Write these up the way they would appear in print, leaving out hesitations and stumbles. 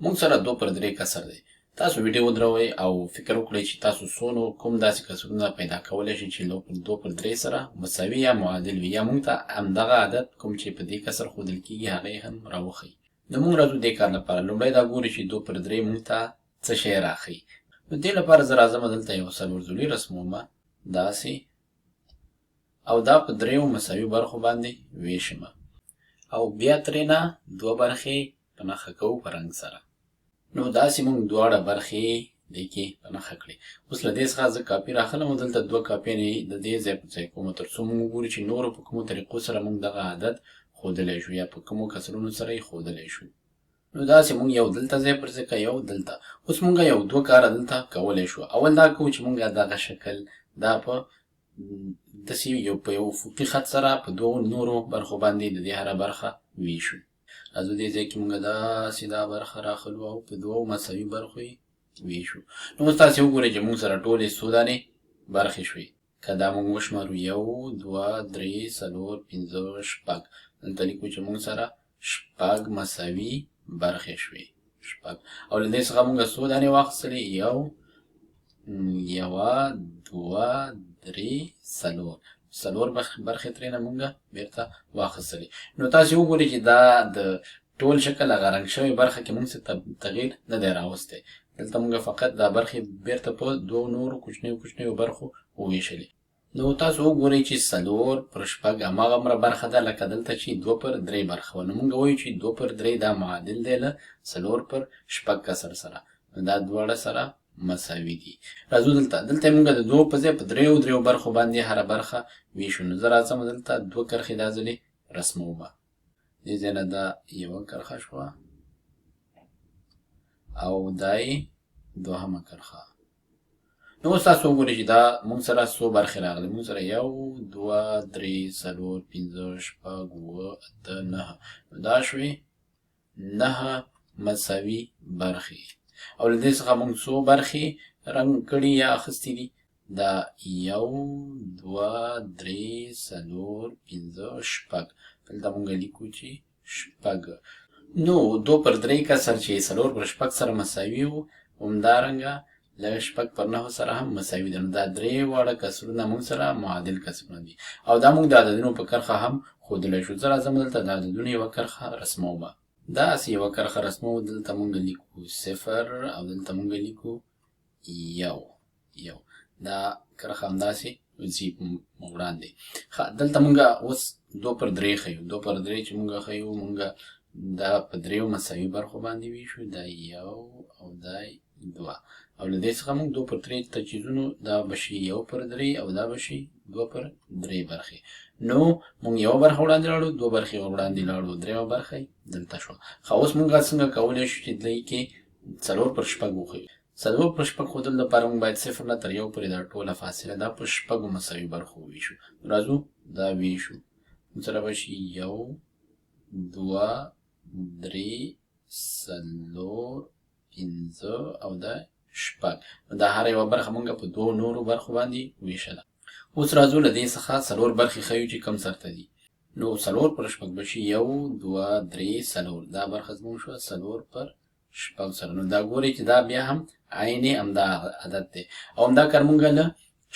موږ سره 2 پر 3 کسر دی. تاسو ویډیو ودروئ او فکر وکړئ چې تاسو څو کوم داسې کسرونه پیدا کولی شئ چې 2 پر 3 سره مساوي یا معادل وي، یا موږ ته همدغه عدد کوم چې په دې کسر ښودل کېږي هغه یې هم راوښیي. نو موږ راځو دې کار لپاره. لومړی دا ګورو چې 2 پر 3 موږ ته څه شی راښیي. نو دې لپاره زه راځم دلته یو څلور ضلعي رسموم داسې، او دا په دریو مساوي برخو باندې ویشم، او بیا ترېنه دوه برخې په نښه کوو په رنګ سره. نو داسې موږ دواړه برخې دې کې په نښه کړې. اوس له دې څخه زه کاپي راخلم او دلته دوه کاپیانې د دې ځای په ځای کوم، تر څو موږ وګورو چې نورو په کومو طریقو سره موږ دغه عدد ښودلی شو یا په کومو کسرونو سره یې ښودلی شو. نو داسې موږ یو دلته ځای پر ځای که یو دلته. اوس موږ یو دوه کاره دلته کولی شو. اول دا کوو چې موږ دغه شکل دا په داسې یو په یو افقي خط سره په دوو نورو برخو باندې د دې هره برخه ویشو. راځو دې ځای کې موږ داسې دا برخه راخلو او په دوو مساوي برخو یې ویشو. نو اوس تاسې وګورئ چې موږ سره ټولې څو دانې برخې شوې. که دا موږ وشمارو 1 2 3 4 5 6، دلته لیکو چې موږ سره شپږ مساوي برخې شوې، شپږ. او له دې څخه موږ څو دانې واخیستلې؟ یو، یوه، دوه، درې، څلور، څلور برخې ترېنه موږ بېرته واخیستلې. نو تاسې وګورئ چې دا د ټول شکل هغه رنګ شوې برخه کې موږ څه تغییر نه دی راوستی. دلته موږ فقط دا برخې بېرته په دوو نورو کوچنیو کوچنیو برخو وویشلې. نو تاسو وګورئ چې 4 پر 6 هماغومره برخه ده لکه دلته چې 2 پر 3 برخه وه. نو موږ وایو چې 2 پر 3 دا معادل دی له 4 پر 6 کسر سره. نو دا دواړه سره مساوي دي. راځو دلته، دلته موږ د دوو په ځای په دریو دریو برخو باندې هره برخه ویشو. نو زه راځم دلته دوه کرښې دا ځلې رسموم. دې ځای نه دا یوه کرښه شوه او دا یې دوهمه کرښه. نو اوس تاسو وګورئ چې دا موږ سره څو برخې راغلې. موږ سره 1 2 3 4 5 6 7 8 9، نو دا شوې 9 مساوي برخې. او له دې څخه موږ څو برخې رنګ کړي یا اخیستې دي؟ دا 1 2 3 4 5 6، دلته موږ لیکو چې شپږ. نو 2 پر 3 کسر چې 4 پر 6 سره مساوي وو، همدارنګه له 6 پر 9 سره هم مساوي ده. نو دا درې واړه کسرونه موږ سره معادل کسرونه دي، او دا موږ د عددونو په کرښه هم ښودلی شو. زه راځم دلته د عددونو یوه کرښه رسموم. داسې یوه کرښه رسموو، دلته موږ لیکو 0 او دلته موږ لیکو 1 1. دا کرښه همداسې ځي وړاندې. دلته موږ اوس 2 پر 3 ښیو. 2 پر 3 چې موږ ښیو، موږ دا په دریو مساوي برخو باندې ویشو، دا 1 او دا 2، او له دې څخه موږ 2 پر 3 ته چې ځو نو دا به شي 1 پر 3 او دا به شي 2 پر 3 برخې. نو موږ یوه برخه وړاندې لاړو، دوه برخې وړاندې لاړو، درېیمه برخه یې دلته شوه. اوس موږ څنګه کولی شو چې دې کې 4 پر 6 وښیو؟ 4 پر 6 ښودلو لپاره موږ باید 0 نه تر 1 پورې دا ټوله فاصله دا په شپږو مساوي برخو وویشو. نو راځو دا ویشو، موږ سره به شي 1 2 3 4 5 او دا 6. نو دا هره یوه برخه موږ په دوو نورو برخو باندې ویشله. اوس راځو له دې څخه 4 برخې ښیو چې کوم سرته دي. نو 4 پر 6 به شي 1 2 3 4، دا برخه زموږ شوه 4 پر 6 سره. نو دا ګورئ چې دا بیا هم عینې همدا عدد دی، او همدا کار موږ له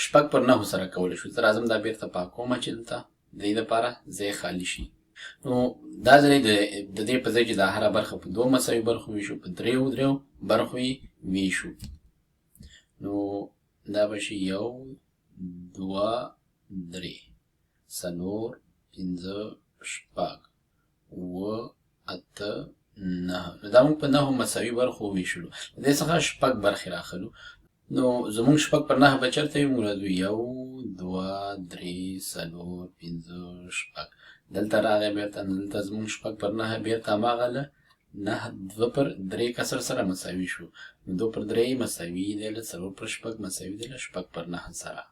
6 پر 9 سره کولی شو. زه راځم دا بېرته پاکوم چې دلته د دې لپاره ځای خالي شي. نو دا ځلې د دې په ځای چې دا هره برخه په دوو مساوي برخو ویشو، په دریو دریو برخو یې ویشو. نو دا به شي 1 2 3 4 5 6 7 8 9. نو دا موږ په 9 مساوي برخو ویشلو. له دې څخه 6 برخې راخلو. نو زموږ 6 پر 9 به چېرته وي؟ موږ راځو 1 2 3 4 5 6، دلته راغی بېرته. نو دلته زموږ 6 پر 9 بېرته هماغه له 9 2 پر 3 کسر سره مساوي شو. نو 2 پر 3 مساوي دی له 4 پر 6 مساوي دی له 6 پر 9 سره.